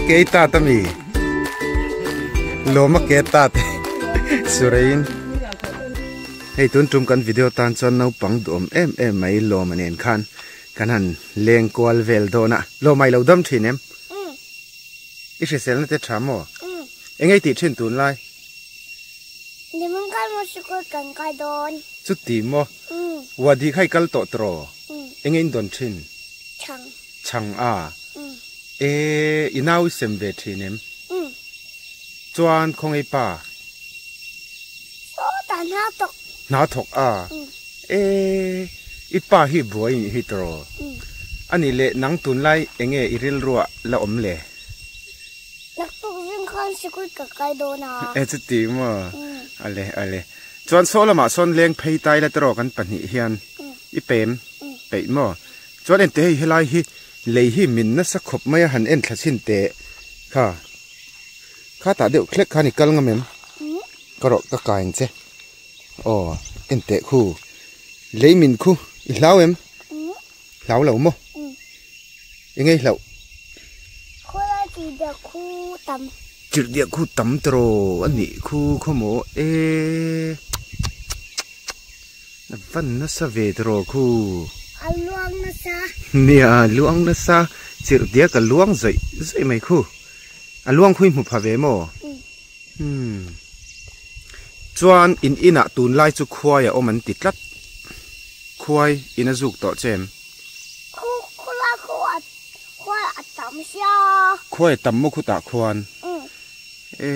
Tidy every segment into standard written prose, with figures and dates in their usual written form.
ke i tat ami? Lawma ke tat Surein. Hei tun tum kan video tan chuan naupang duhawm em em mai Lawma nen khan kan han leng kual vel dawn a. Lawma i lo dam thin em? I hriselna te tha maw? Eng ei tih thin tun lai? Nimin khan maw sikul kan kai dawn. Chuti maw? Wadi kha i kal tawh tawh? Eng ei in dawn thin? Chhang. Chhang a? E, i nau i sem ve thin em? Chuan khawngaih pa? Sawtah hna thawk. Hna thawk a? E, i pa hi buai nih hi tawh? Anih leh nang tunlai eng nge i rilruah la awm le? Naktuk zing khan sikul ka kai dawn a. E chuti maw? Ale ale. Chuan saw lamah sawn leng phei tai la tawh kan pahnih hian i pem peih maw? Chuan ente hei helai hi lei hi min nasa khawp mai a han en thla chhin teh kha. Kha tah deuh thlek khan i kal ngam em? Ka rawh ka kai ang che. Aw en teh khu. Lei min khu i hlau em? Hlau lo maw? Eng ei hlauh? Khawlai chirhdiah khu tam. Chirhdiah khu tam tawh a nih khu khawmaw e. A van nasa ve tawh khu. A luang nasa. Nia a luang nasa chirhdiah ka luang zawih zawih mai khu. A luang khu i hmu pha ve maw? Umm. Chuan in inah tunlai chu khuai a awm an ti tlat. Khuai in a zuk tawh che em? Khu khula khu a khuai a tam sia. Khuai a tam maw khutah khuan? Umm. E.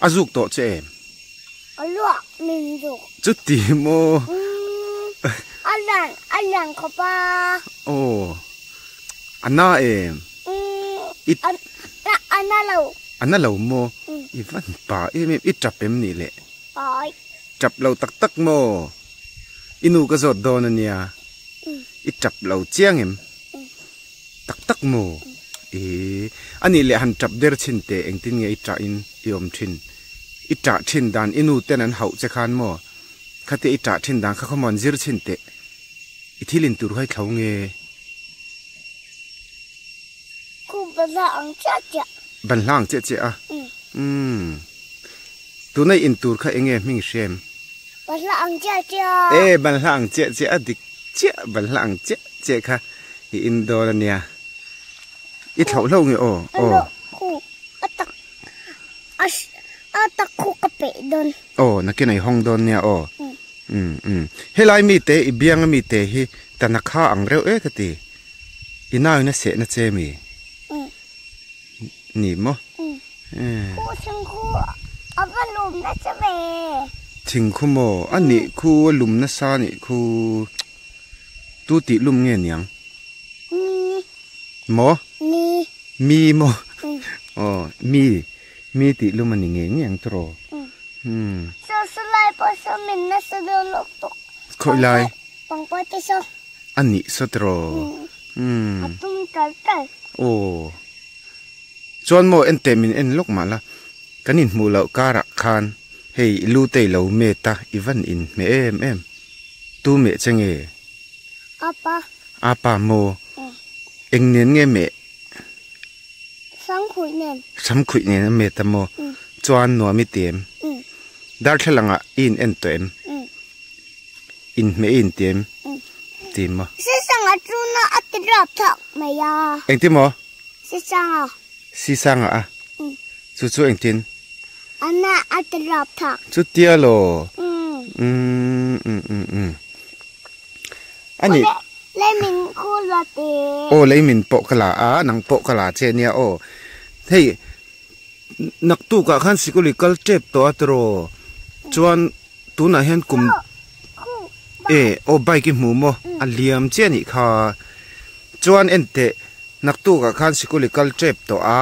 A zuk tawh che em? A luak min zuk. Chuti maw? Umm. A lian a lian khawp a. Aw. A na em? Umm. A a na lo. A na lo maw? I van pa em em i tap em nih le? Awi. Tap lo tak tak maw? I nu ka zawt dawn a nia. I tap lo chiang em? Tak tak maw? Ee, a nih leh han tap der chhin teh engtin nge i tah in i awm thin? I tah thin dan i nu ten an hauh che khan maw? Khatia i tah thin dan kha khaw maw an zir chhin teh? I thil in tur kha i thlo nge? Khu banhla ang chiah chiah. Banhla ang chiah chiah a? Umm. Tuna i in tur kha eng nge hming i hria em? Banhla ang chiah chiah. E, banhla ang chiah chiah a dik chiah banhla ang chiah chiah kha i in dawn a nia. I thlauh hlauh nge aw? Aw. Khu a tak a tak khu ka peih dawn. Aw, nakin a i hawng dawn nia aw. Umm umm. Helai mite i bianga mite hi tanakha ang reuh e ka ti. I nauin a sehna che mi? Ni maw? Khu thingkhu a va lum nasa ve. Thingkhu maw? A nih khu a lum nasa a nih khu. Tu tih lum nge niang? Mi. Maw? Mi. Mi maw? Aw mi mi tih lum a ni ngei ngei ang tawh. Umm. Saw saw lai pawh saw min nasa deuh lawk tawh. Khawi lai? Pangpar te saw. A nih saw tiraw? Umm. A tum tal tal. Aw. Chuan maw en teh min en lawk mah la, kan inhmuh loh karah khan hei i lu te i lo met a, i van inhmeh em em. Tu meh che nge? Apa. Apa maw? Eng nen nge meh? Samkhuih nen. Samkhuih nen a met a maw? Chuan nuam i ti em? Darthlalang ah i in en tawh em? Inhmeh i inti em? Ti maw? Sisanga chuna a ti rap thak mai a. Engti maw? Sisanga. Sisanga a? Chu chu engtin? Ana a ti rap thak. Chutia law? Umm umm umm. Ani. Leimin khu la te. Aw leimin pawh ka la a, nang pawh ka la che nia aw. Hei naktuk ah khan sikul i kal tep tawh a tiraw? Chuan tunah hian kum e aw bike i hmu maw? A liam chiah anih kha. Chuan enteh naktuk ah khan sikul i kal tep tawh a,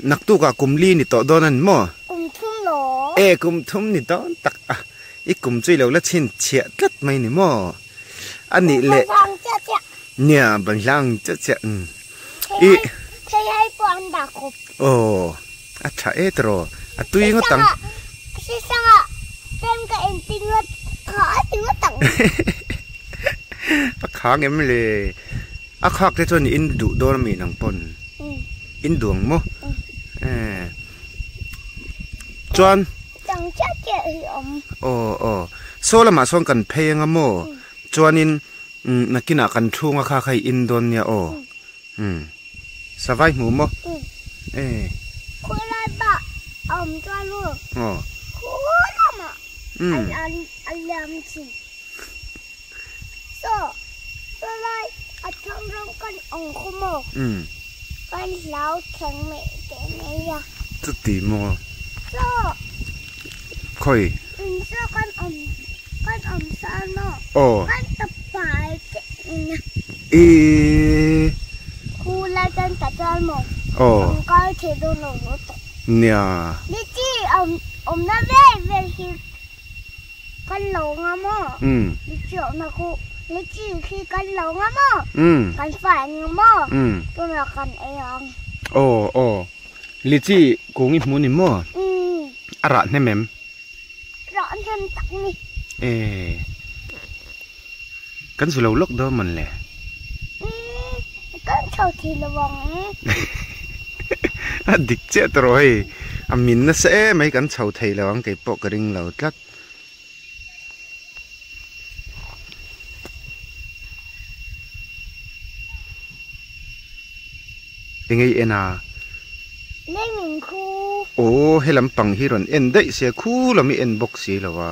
naktuk ah kum li ni tawh dawn a ni maw? Kum thum law. E kum thum ni dawn tak a. I kum chu i lo la chhinchhiah tlat mai ni maw? A nih leh. Banhlang chiah chiah. Nia, banhlang chiah chiah. Umm. I. Thei hai pawh an dah khawp. Aw, a tha e tiraw. A tui ngawt ang. Sisanga tlem ka en ti ngawt kha a ti ngawt ang. A khang em le. A khak te chuan i in duh dawn ami nang pawn. In duang maw? Chuan. Chang chiah chiah hi awm. Aw aw. Saw lamah sawn kan phei anga maw? Chuanin nakinah kan thunga kha kha i in dawn nia aw. Umm. Savai hmu maw? E. Khulai pah a awm chuan u. Aw. Khu lamah a liam thin. Saw, sawlai a thang rawng kan awm khaw maw? Kan hlau theng mai teh mai a. Chuti maw? Saw. Khawi? In saw kan awm kan awm sa maw? Aw. Kan ta pai teh mai a. Eee. Khu lai kan ta chuan maw? Aw. Kan kal thei dawn lo lutuk. Nia. Ni chi awm awmna vel vel hi. Kan lo nga maw? Ni chiahna khu ni chi khi kan lo nga maw? Kan fai nga maw? Tunah kan ei ang. Aw aw lichi kung i hmu ni maw? A rah hnem em? Rah hnem tak ni. E kan zu lo lawk dawn mawn le? Kan chho thei lo ang. A dik chiah tawh rawh hei a min nasa em mai kan chho thei lo ang kei pawh ka ring lo tlat. Enge i en a? Lei min khu. Aw he lampang hi rawn en daih sia khu lam i en bawk si lo a.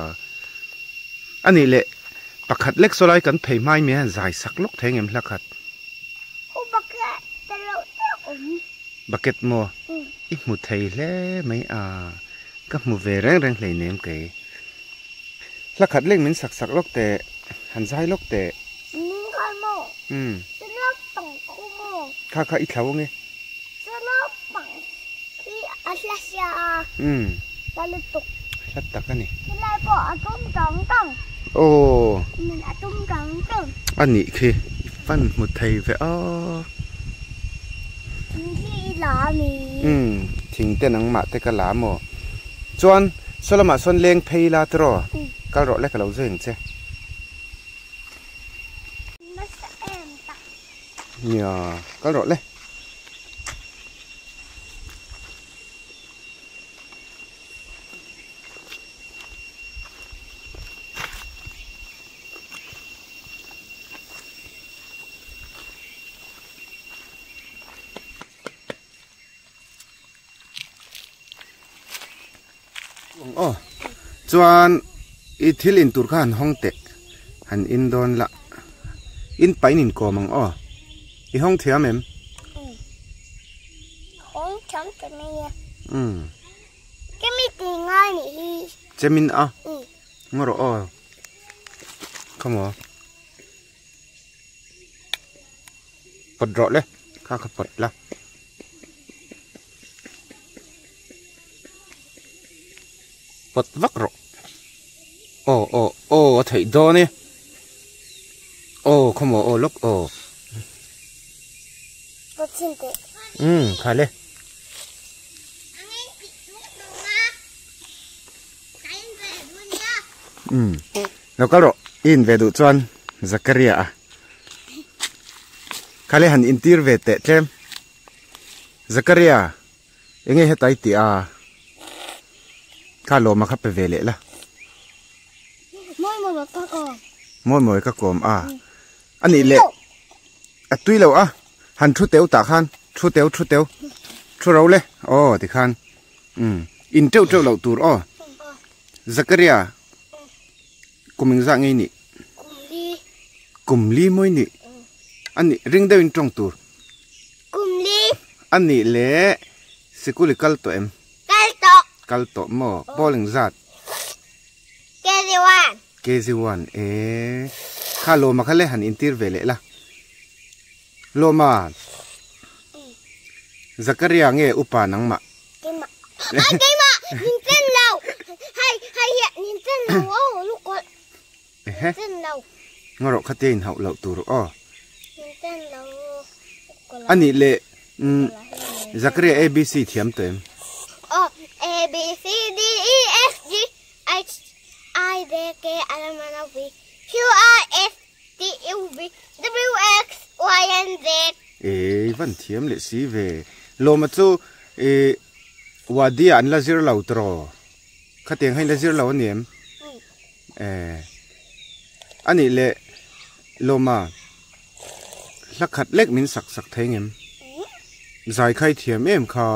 A nih leh pakhat lek saw lai kan phei hmai mai a zai sak lawk thei ngem hla khat. Hu bucket te reuh te awm. Bucket maw? I hmu thei hle mai a, ka hmu ve reng reng hleinem kei. Hla khat lek min sak sak lawk teh, han zai lawk teh. Ning khan maw? Chu naupang khu maw? Kha kha i thlau ange. Chu naupang khi a hla sia a. Hla lutuk. Hla tak a ni. Khilai pawh a tum tang tang. Aw. Min a tum tang tang. A nih khi i fan hmu thei ve a. Thing khi i la a mi. Umm thing te nangmah te ka la maw. Chuan saw lamah sawn leng phei la tiraw. Kal rawh le ka lo zui ang che. Nasa em tak. Nia kal rawh le. Aw chuan i thil in tur kha han hawng teh han in dawn la in pain in kawm ang aw i hawng thiam em? Hawng thiam ta mai a. Umm. Chemi ti ngai nih hi. Chemin a? Umm. Ngaw rawh aw. Come on. Pawt rawh le. Kha kha pawt la. Pawt vak rawh. Aw aw aw a theih dawn e. Aw khawmaw aw lawk aw. Pawt chhin teh. Umm kha le. Umm lo kal rawh i in ve duh chuan Zakaria a. Kha le han intir ve teh tlem. Zakaria enge heta i tih a? Kha lawma kha pe ve leh la. Mawi mawi ka kawm. Mawi mawi ka kawm a. A nih leh a tui lo a han thu teu tah khan thu teu thu teu thu ro le aw tikhan umm in teuh teuh loh tur aw Zakaria kum engzah nge i nih? Kum li. Kum li maw i nih? A nih ring deuhin tawng tur. Kum li. A nih leh sikul i kal tawh em? Kal tawh. Kal tawh maw? Pawl engzat? KG1. KG1 e. Kha Lawma kha le han intir ve leh la. Lawma. Zakaria nge upa nangmah? Keimah. Ai keimah nin chen lo. Hai hai hian nin chen lo aw lukawlh. Ehe. Nin chen lo. Ngaw rawh khatia in hauh loh tur aw. Nin chen lo. A nih leh Zakaria ABC thiam tawh em? Aw A B C D E F G H I J K L M N O P Q R S T U V W X Y and Z. Ei van thiam leh si ve. Lawma chu ih wadi ah an la zir lo tiraw? Khatiang kha in la zir lo a ni em? Eh a nih leh Lawma hla khat lek min sak sak thei ngem? Zai kha i thiam em kha?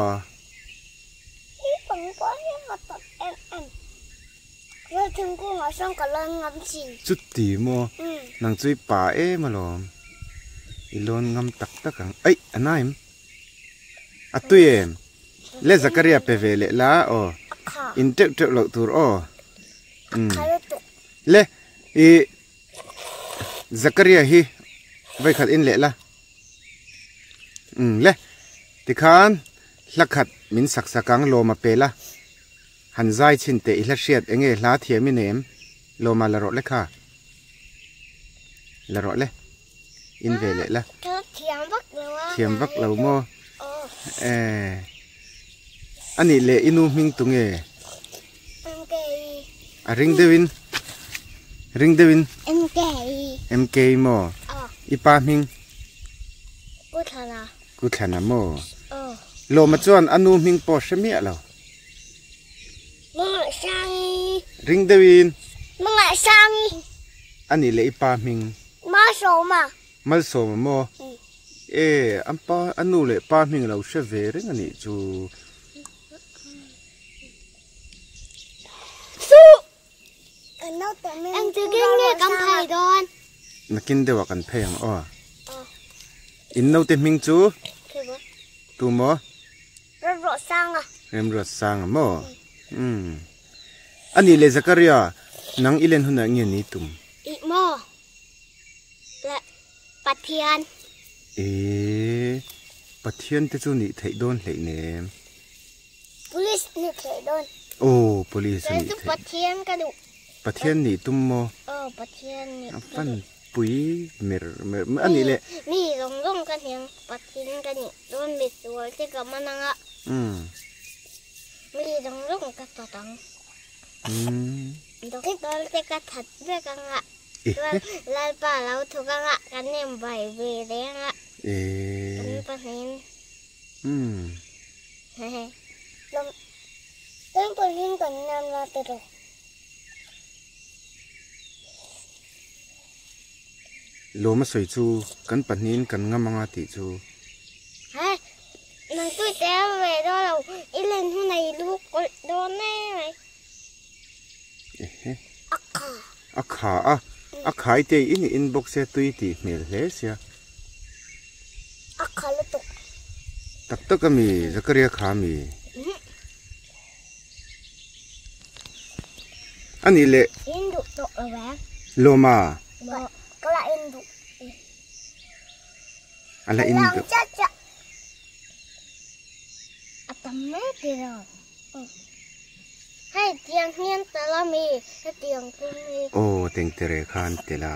Chuti maw? Nang chu i pa em alawm. I lawn ngam tak tak ang. Aih a na em? A tui em? Le Zakaria pe ve leh la aw. In teuh teuh loh tur aw. Le i Zakaria hi vawikhat in leh la. Umm le tikhan hla khat min sak sak ang lawm a pe la. Han zai chhin teh i hla hriat enge hla thiam i nem lawm a la rawh le kha. La rawh le. In ve leh la. Thiam vak lo a. Thiam vak lo maw? Eh. Anih leh i nu hming tu nge? MK. A ring deuhin. Ring deuhin. MK. MK maw? I pa hming? Ku Thlana. Ku Thlana maw? Lawma chuan a nu hming pawh hre miah lo. Mangaihsangi. Ring deuhin. Mangaihsangi. Anih leh i pa hming? Malsawma. Malsawma maw? E, an pa, a nu leh pa hming a lo hre ve reng a nih chu. Engtikin nge kan phei dawn? Nakin deuhah kan phei ang aw. In naute hming chu? Tu maw? Remruatsanga. Remruatsanga maw? Umm. Anih leh Zakaria, nang i len hunah nge ni tum? Ih maw? Le Pathian. Eee, Pathian te chu nih theih dawn hleih nem. Police nih theih dawn. Aw, police a nih theih. Kei chu Pathian ka duh. Pathian nih tum maw? Aw, Pathian nih ka duh. A fan pui mer mer a nih leh. Mi zawng zawng ka hniang Pathian ka nih dawn mi sual te ka man ang a. Mi zawng zawng ka that ang. Doctor te ka that vek ang a. Chuan Lalpa lo thawk ang a, kan inbai ve reng a. Kan pahnihin. Kan pahnihin kan nam la tiraw. Lawm a sawi chu kan pahnihin kan ngam anga tih chu. He, nang chu i tel ve dawn lo, i len hun a i lu kawlh dawn mai mai. Ehe. A kha. A kha a, a kha i te in i in bawk sia tui tih hmel hle sia. A kha lutuk. Tak tak a mi, Zakaria kha a mi. A nih leh. In duh tawh lo ve. Lawma. Ka la in duh. A la in duh. A tam mai ti lo. Hei tiang hian tel a mi hetiang pum hi. Aw tengtere kha an tel a.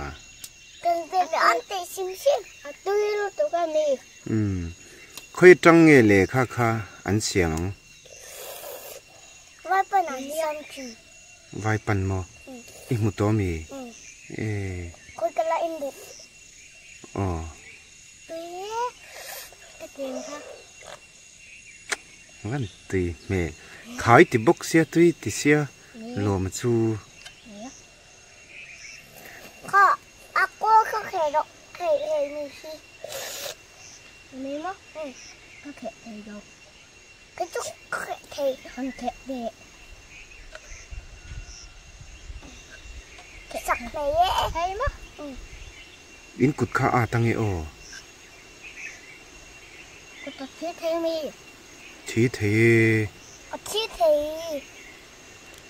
Tengtere an tih hrim hrim. A tui lutuk a mi. Umm khawi atang nge lehkha kha an siam ang. Vaipan an siam thin. Vaipan maw? I hmu tawh mi? Ee. Khawi ka la in duh. Aw. Tui e ka tiang kha. Van tui hmel. Khai ti bawk sia tui ti sia lawm chu. Kha a kawl kha kheh rawh kheh thei ni hi. Ni maw ka kheh thei lo. Ka chu kheh thei han kheh ve. Sak mai e. Thei maw. In kut kha a ta nge aw. Kut a thi thei mi. Thi thei e. A thi thei.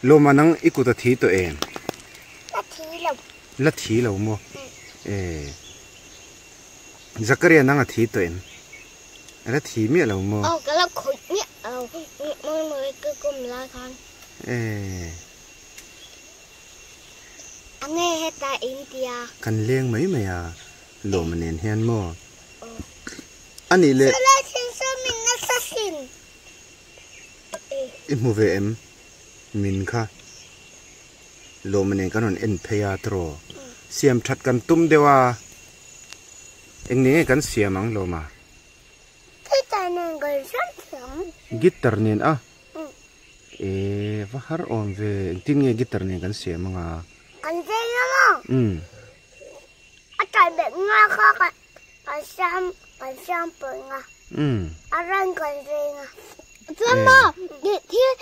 Lawma nang i kut a thi tawh em? La thi lo. La thi lo maw? E. Zakaria nang a thi tawh em? A la thi miah lo maw? Aw ka la khawih miah lo. Mawi mawi ka kum lai khan. E. A nge heta in tia. Kan leng mai mai a lawma nen hian maw? A nih leh. Sala thin saw min nasa sin. I hmu ve em? Min kha lawma nen kan rawn en phei a tiraw? Siam that kan tum deuh a, eng ni nge kan siam ang lawma? Heta nen kan siam. Guitar nen a? E va har awm ve, engtin nge guitar nen kan siam anga? Kan cheng a maw? A tai bet nga kha kan siam kan siam pawih nga. A ran kan cheng a. Chuan maw thil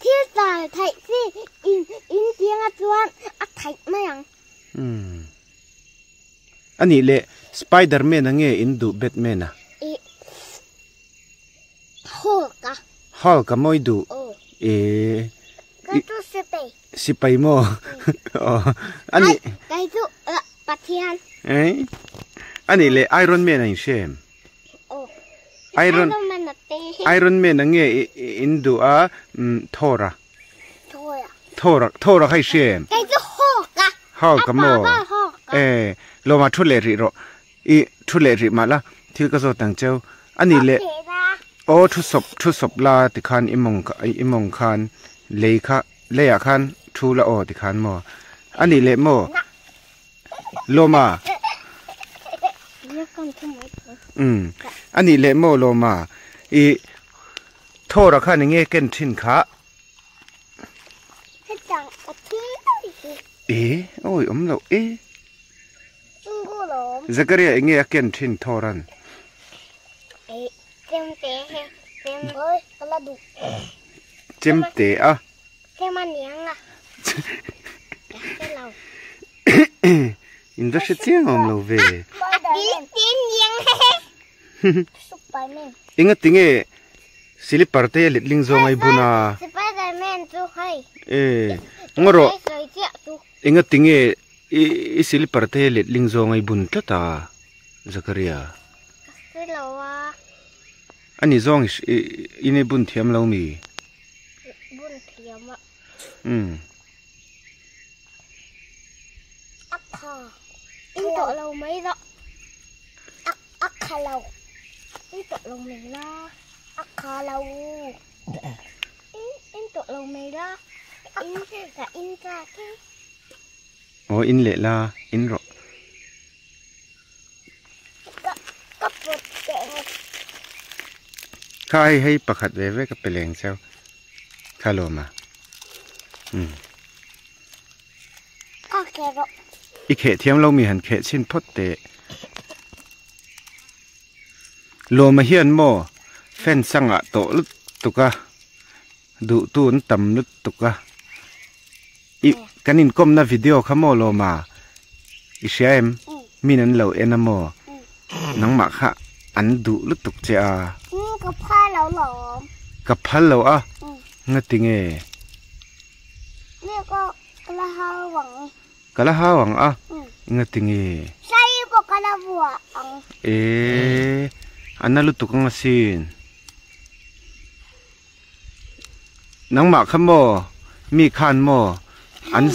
thil tar theih chi in in tiang a chuan a theih mai ang. Anih leh Spiderman a nge in duh Batman a? Ih Hulk a. Hulk a mawi duh? Aw. Ee. Kei chu sipai. Sipai maw? Aw. Anih. Kei chu Pathian. Ei. Anih leh Iron Man a in hre em? Aw. Iron Man a te. Iron Man a nge in duh a Thor a? Thor a. Thor a Thor a kha i hre em? Kei chu Hulk a. Hulk a maw? A pa ber Hulk a. Ee. Lawma thu leh rih rawh. I thu leh rih mah la, thil ka zawt ang cheu. A nih leh, aw thu sawp thu sawp la tikhan i mawng i mawng khan lei kha leiah khan thu la aw tikhan maw? A nih leh maw? Lawma. Umm a nih leh maw Lawma? I Thawra khan eng nge ken thin kha? E awi awm loh e. Zakaria eng nge a ken thin Thoran? Chemte a. In va hre chiang awm lo ve. Enga tinge slipper te a letling zawng ai bun a. E ngaw rawh. Enga tinge I slipper te letling zawng a i bun tlat a, Zakaria. Ka hre lo a. Ani zawng i in i bun thiam lo mi? Bun thiam a. Umm. A kha. In tawh lo mai rawh. A a kha lo. In tawh lo mai la. A kha lo. In in tawh lo mai la. In ka in chak e. Aw in leh la in rawh. Kha hei hei pakhat ve ve ka pe leng cheu kha lawm a umm. I kheh thiam lo mi han kheh chhin phawt teh. Lawma hian maw fence a ngah tawh lutuk a duhtu an tam lutuk a. I kan inkawmna video kha maw Lawma? I hria em? Min an lo en a maw? Nangmah kha an duh lutuk che a. Ka phal lo lawm. Ka phal lo a? Ngati nge? Nge ka ka la hau ang. Ka la hau ang a? Ngati nge? Sai pawh ka la vuah ang. Eee, a na lutuk ang asin. Nangmah kha maw mi khan maw an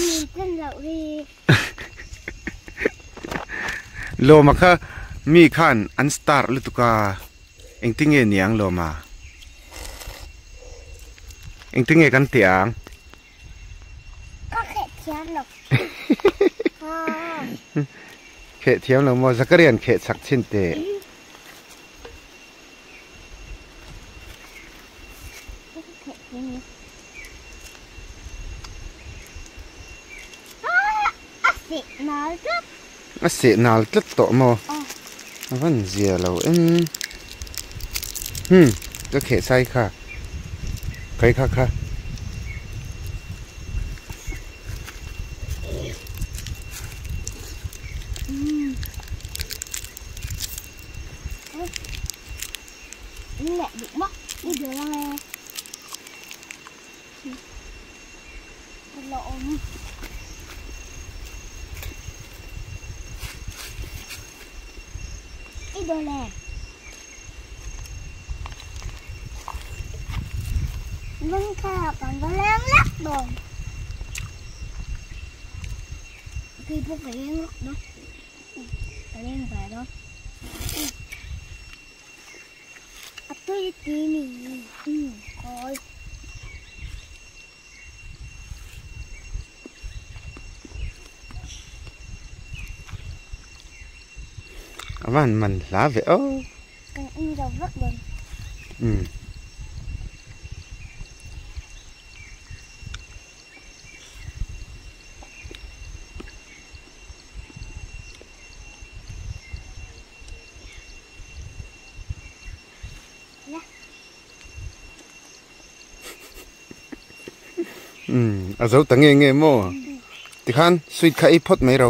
Lawma kha mi khan an star lutuk a engtin nge niang Lawma engtin nge kan tih ang. Ka kheh thiam lo. Kheh thiam lo maw Zakarian kheh chak chin teh. A seh nal tlat tawh maw? A van zia lo em. Hmm, ka kheh sai kha. Kai kha kha. A tui ti ni kawi. A van man hla ve aw. Kan in zo vek dawn. Umm. Um a zo ta nge nge maw? Tikhan sweet kha ei phawt mai ro.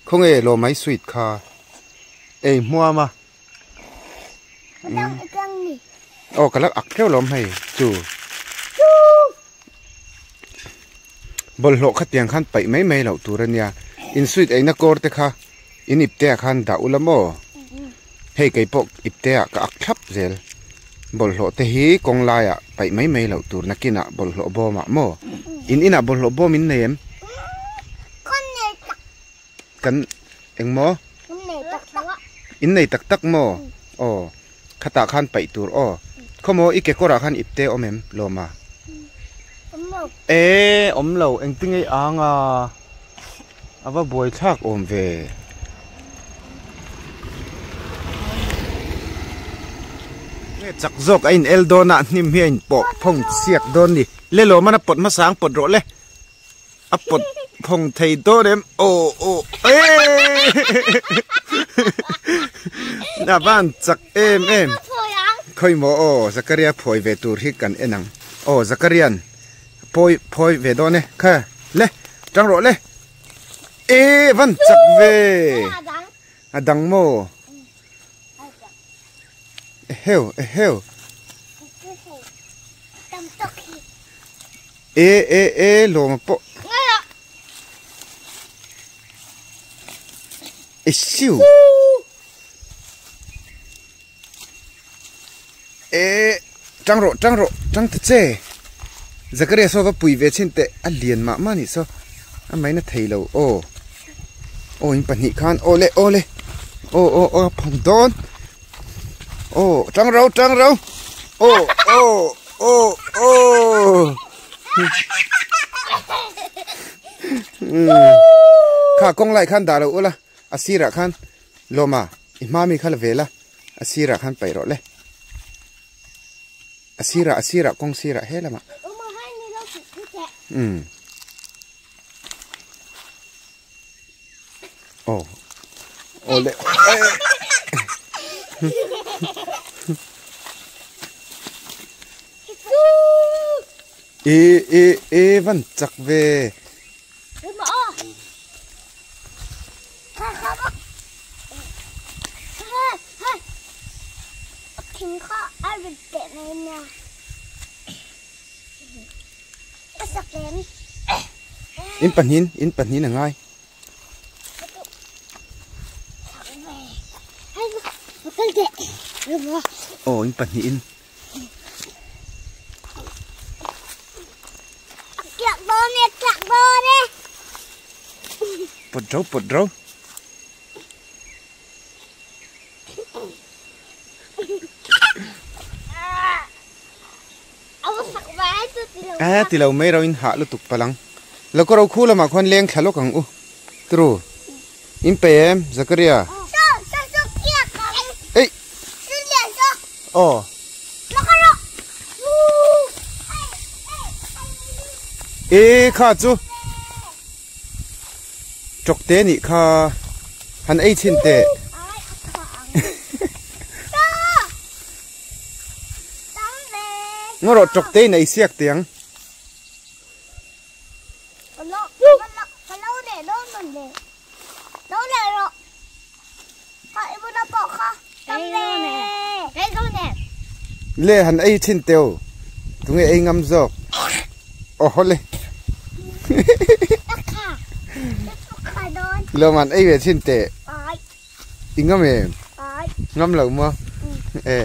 Khawnge lawmai sweet kha ei hmuam a. Aw ka la ak tleu lawm hei chu. Bawlhhlawh khatiang khan paih mai mai loh tur a nia. In sweet eina kawr te kha in ipte ah khan dah ula maw? Hei kei pawh ipte ah ka ak thlap zel. Bawlhhlawh te hi kawng laiah paih mai mai loh tur nakinah bawlhhlawh bawmah maw? In inah bawlhhlawh bawm in nei em? Kan eng maw? In nei tak tak maw? Aw khatah khan paih tur aw. Khawmaw i kekawrah khan ipte awm em Lawma? E awm lo engtin nge ang a a va buai thlak awm ve. Nge chak zawk a in el dawn a hnim hi a in pawh phawng chhiak dawn ni. Le Lawman a pawt hmasa ang pawt rawh le. A pawt phawng thei dawn em aw aw eee a van chak em em khawi maw aw Zakaria phawi ve tur hi kan en ang aw Zakarian phawi phawi ve dawn e kha le tang rawh le e van chak ve a dang maw eheu eheu E e e lawm a pawh. E siu. E tang rawh tang rawh tang ta che. Zakaria saw va pui ve chin teh a lian mah mah nih saw a mai na thei lo aw. Aw in pahnih khan aw le aw le aw aw aw a phawng dawn. Aw tang ro tang ro aw aw. Aw aw Kha kawng lai khan dah lo ula a sirah khan lawma i hma mi kha la ve la a sirah khan paih rawh le a sirah a sirah kawng sirah he lamah um aw aw le E e e van chak ve. In pahnin in pahnin a ngai. Aw in pahnihin. Pawt ro pawt ro. A ti lo mai ro in hah lutuk palang. Lo ka ro khu lamah khuan leng thla lawk ang u. Tru. In pe em Zakaria. Ei. Aw. E kha chu. Chawk te nih kha han ei chhin teh. Ngaw rawh chawk te in ei siak teh ang. Le han ei chhin teh u. Tunge ei ngam zawk. Aw haw le. Lawman ei ve chhin teh. I ngam em? Ngam lo maw? E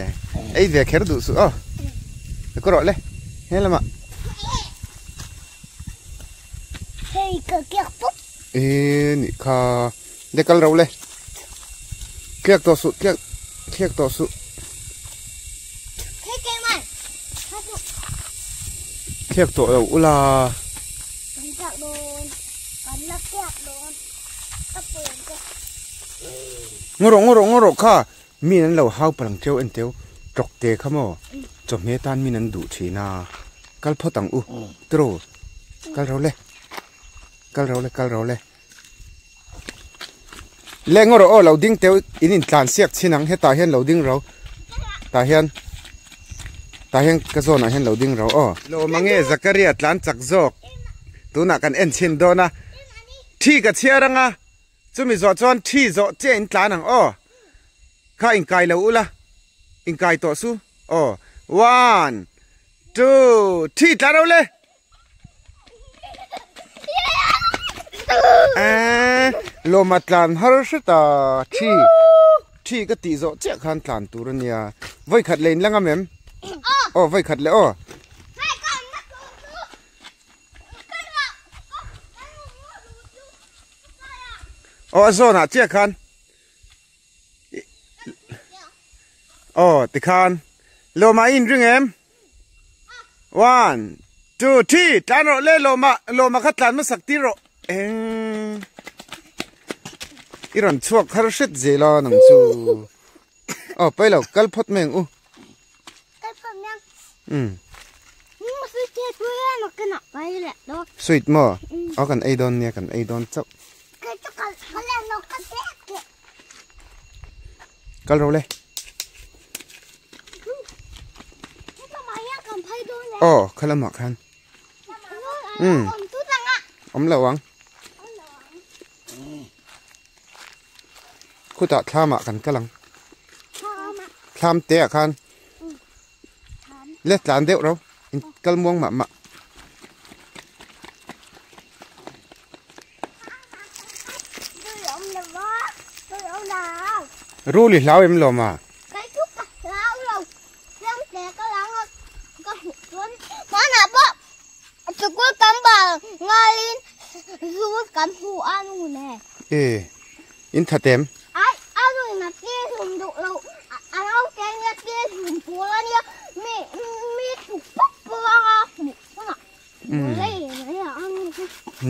ei ve kher duh suh aw. Ka rawh le. He lamah. Hei ka kiak pup. E ni kha. Le kal ro le. Kiak tawh suh kiak kiak tawh suh. Hei ke mai. Kiak tawh lo ula. Kan kiak dawn. Kan la kiak dawn. A pawm ka. Ngaw rawh ngaw rawh ngaw rawh kha min an lo hau palang teu en teu tawk te kha maw chawhmeh tan min an duh thin a kal phawt ang u tiraw kal ro le kal ro le kal ro le le ngaw rawh aw lo ding teu in in tlan siak chin ang hetah hian lo ding ro tah hian tah hian ka zawnah hian lo ding ro aw. Lawm ange Zakaria tlan chak zawk. Tunah kan en chhin dawn a. Thi ka chhiar anga chumi zawh chuan thi zawh chiah in tlan ang aw. Kha inkai lo ula inkai tawh su aw. One two three tlan ro le. Eee lawma tlan har hre ta thi thi ka tih zawh chiah khan tlan tur a nia. Vawikhat leh in la ngam em? Aw vawikhat leh aw. Aw a zawnah chiah khan aw tikhan lawmah i inring em one two three tlan rawh le lawmah lawmah kha tlan hmasak tir rawh eng i rawn chhuak har hret zel a nang chu aw pailo kal phawt mai ang u. Um. Sweet maw? Aw kan ei dawn nia kan ei dawn chauh. Kal ro le. Aw khalamah khan. Um. Awm lo ang. Khutah thlamah kan kal ang. Thlam te ah khan le tlan deuh ro in kal muang mah mah. Rul i hlau em lo ma? E in that em?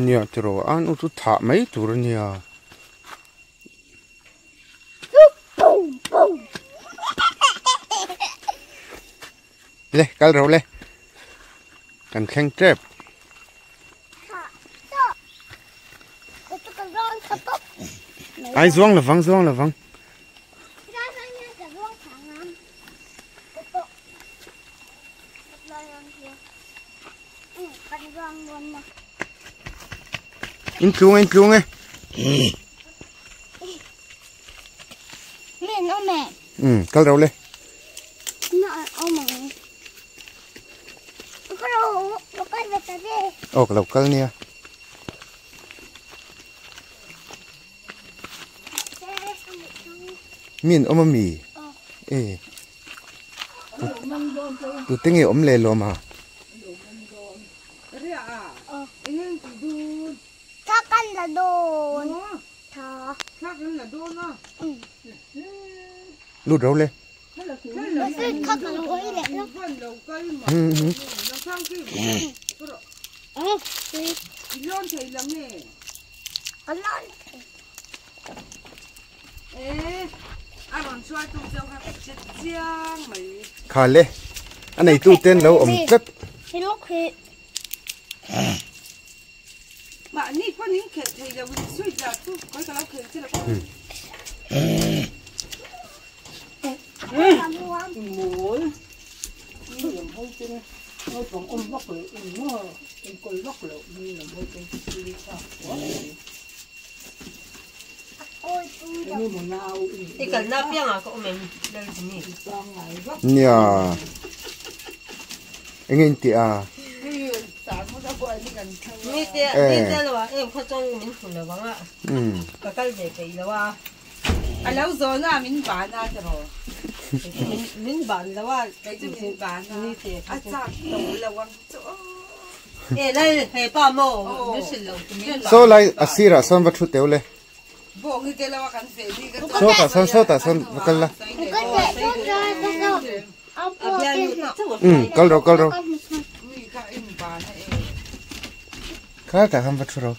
Nia tiraw an u chu thah mai tur a nia. Le kal ro le kan thleng tep. Ai zuang lovang zuang lovang. In tlung in tlung e. Um kal ro le. Aw ka lo kal nia. Mi an awm a mi? E. Tute nge awm leh lawm a? Lut ro le. Kha le a neitu ten lo awm tlat. Nia eng in tih a Saw lai a sirah sawn va thu teuh le. Sawtah sawn sawtah sawn va kal la. Um kal rawh kal rawh. Kha tah khan va thu rawh.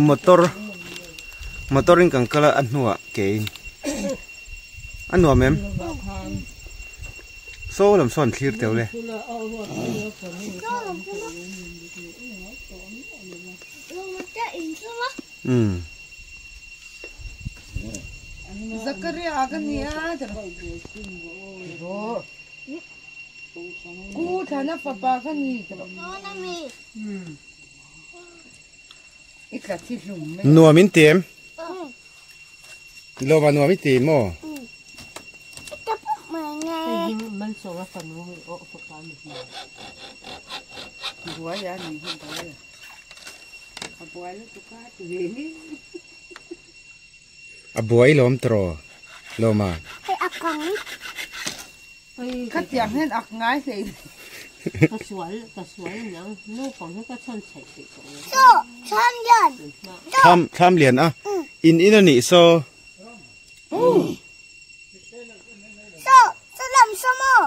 Motor motor in kan kal a a hnuah ke in a nuam em saw lam sawn thlir teuh le. Umm. Zakaria ka nia tiraw. Ku thlana fapa ka ni tiraw. I tla thi hlum mai. Nuam in ti em? Lawma nuam i ti maw? Buai a ni hi buai a. A buai lutuk a ti ve ni. A buai lawm tiraw Lawma? Hei a kang. Khatiang hian ak ngai hlei. Ka sual ka sual aniang naupang hi ka chhan chhaih theih tawh lo. Saw thlam lian. Thlam thlam lian a in in a nih saw. Saw saw lam saw maw.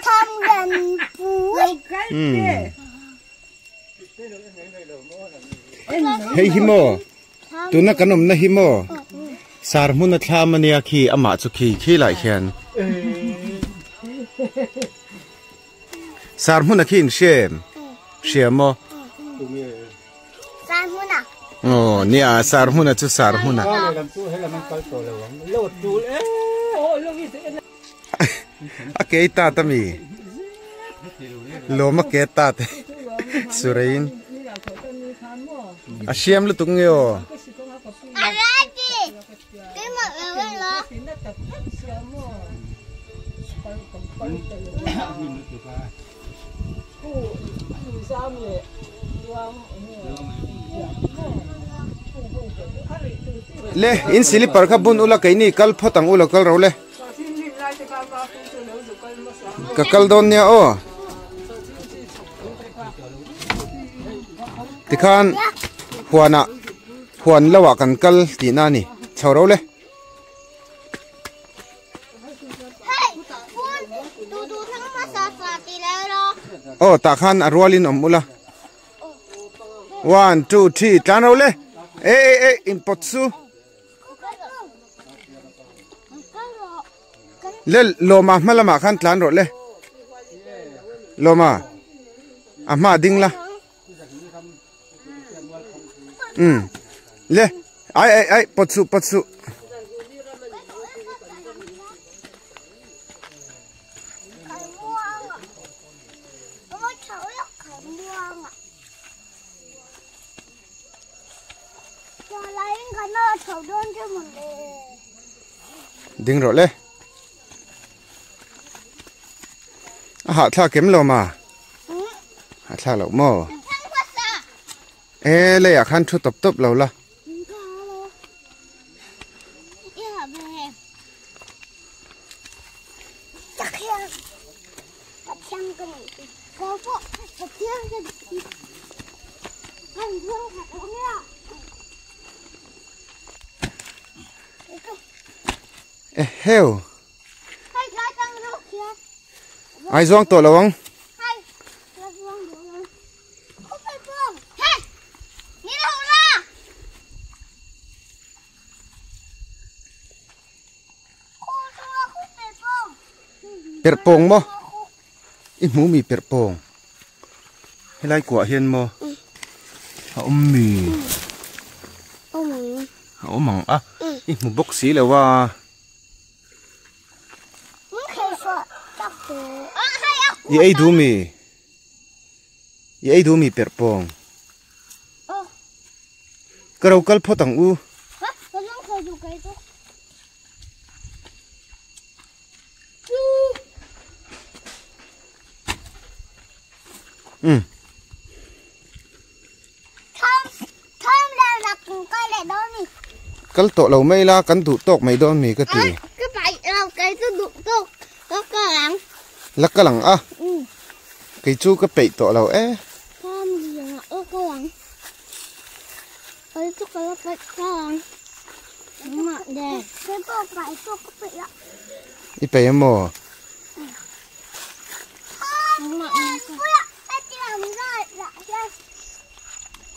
Thlam lian pui. Hei hi maw tuna kan awmna hi maw sar hmun a thlam ania khi amah chu khi khi lai khian sar hmun a khi in hria em hria maw aw nia sar hmun a chu sar hmun a a ke tat ami lawm a ke tat surein a hriam lutuk nge aw le in silipar kha bun ula keini kal phawt ang ula kal ro le. Ka kal dawn nia aw tikhan huanah huan lo ah kan kal tihna a ni chho ro le. Aw tah khan a rualin awm ula one two three tlan ro le eh eh eh inpawt su. Le lawma hma lamah khan tlan rawh le lawma a hma ding la um le ai ai ai pawt suh pawt suh. Ding rawh le. A hah thlak kem lo ma? Hah thlak loh maw? E leiah khan thu tawp tawp lo la. Eheu. Ai zuang tawh lo ang. Perh pawng maw? I hmu mi perh pawng? Helai kuah hian maw? A awm mi? A awm ang a. I hmu bawk si lo a. I ei duh mi? I ei duh mi perh pawng? Ka ro kal phawt ang u. Um. Kal tawh lo mai la kan duh tawk mai dawn mi ka ti. La kal ang a. Kei chu ka peih tawh lo e. I peih a maw?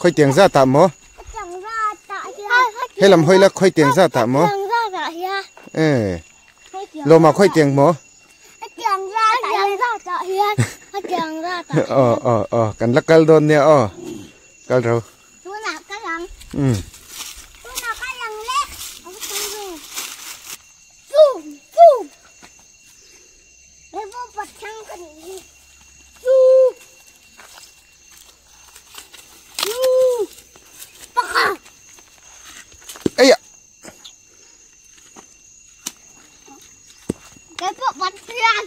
Khawi tiang zat ah maw? Helam hawi la khawi tiang zat ah maw? E Lawma khawi tiang maw? Aw aw aw kan la kal dawn nia aw kal ro. Tunah ka lang. Um. Tunah ka lang le. Cái bộ bắn tiền.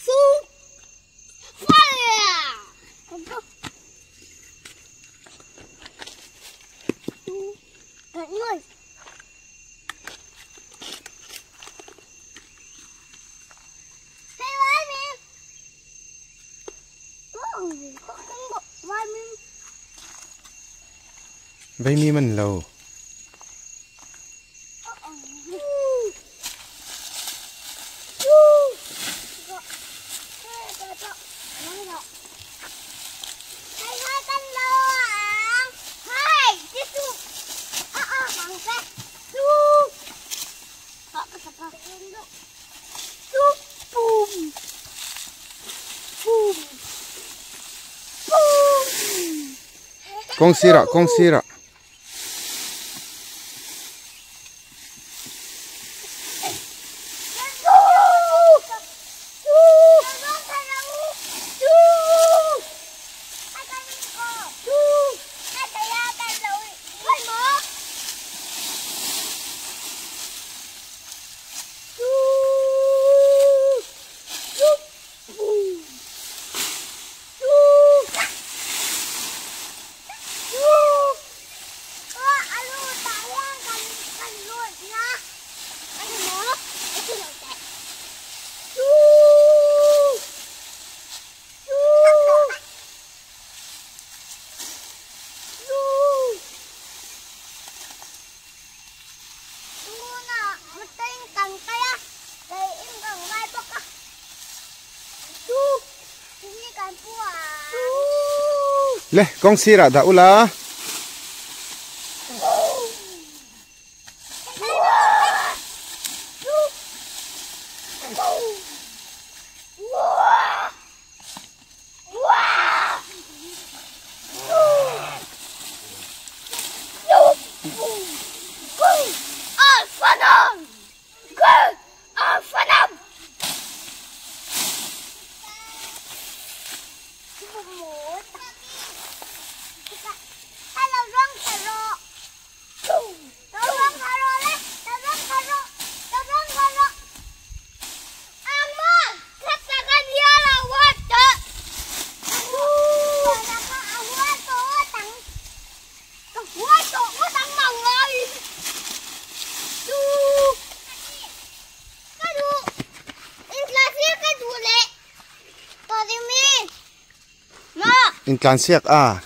Su. Fire. Cái người. Vei mi man lo. Kong sira, kong sira. Le, kong sira da ula. In tlan siak a.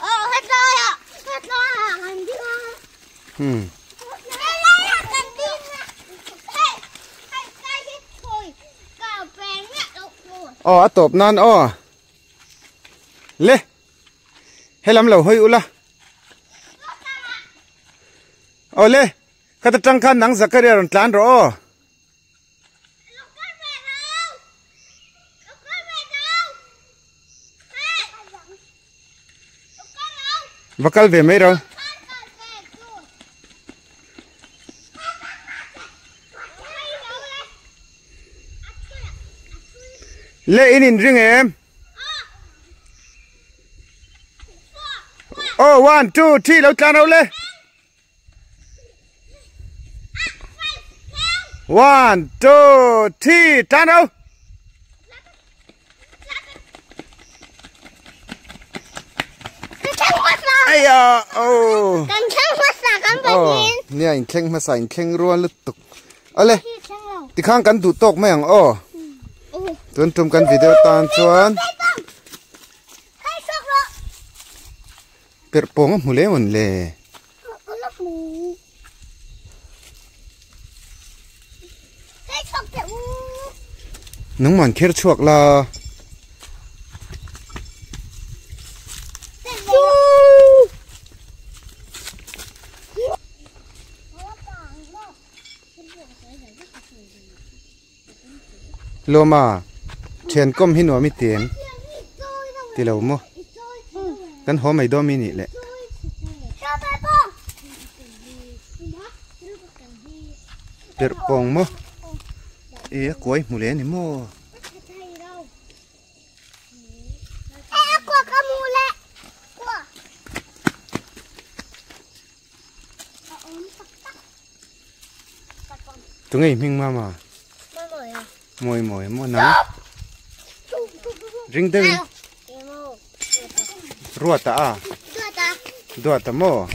Oh, a top nan oh. Le. Helam lo hoi ula. Oh le. Kata tang khan nang Zakaria ron tlan ro oh. Vakal ve mai ro. Le in in ring em. Oh, 1 2 3 lo tlan ro le. 1 2 3 tlan ro. Ai à, oh. Kan theng hmasa kan panin. Nia in thleng hmasa in thleng rual lutuk. Ale. Ti khang kan du tok mai ang o. Tun tum kan video tan chuan. Per pong mu le mon le. Nung man kher chuak la. Loma thian kom hi nuam i tiem ti lo mo kan ho mai do mi ni le per pong mo e koi mu le ni mo Tunge i hming mama? Mawi mawi maw nang? Ring deuh in. Ruata a? Duata maw?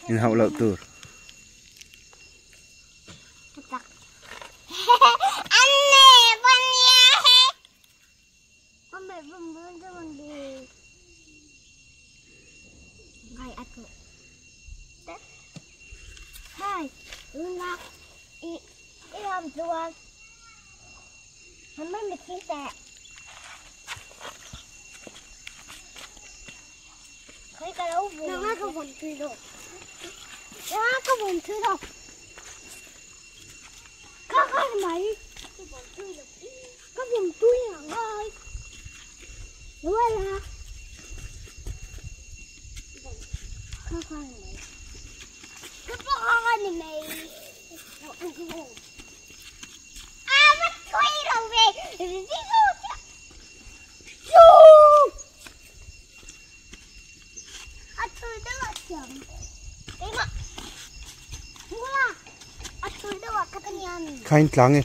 In hauh loh tur. Khain tlang e.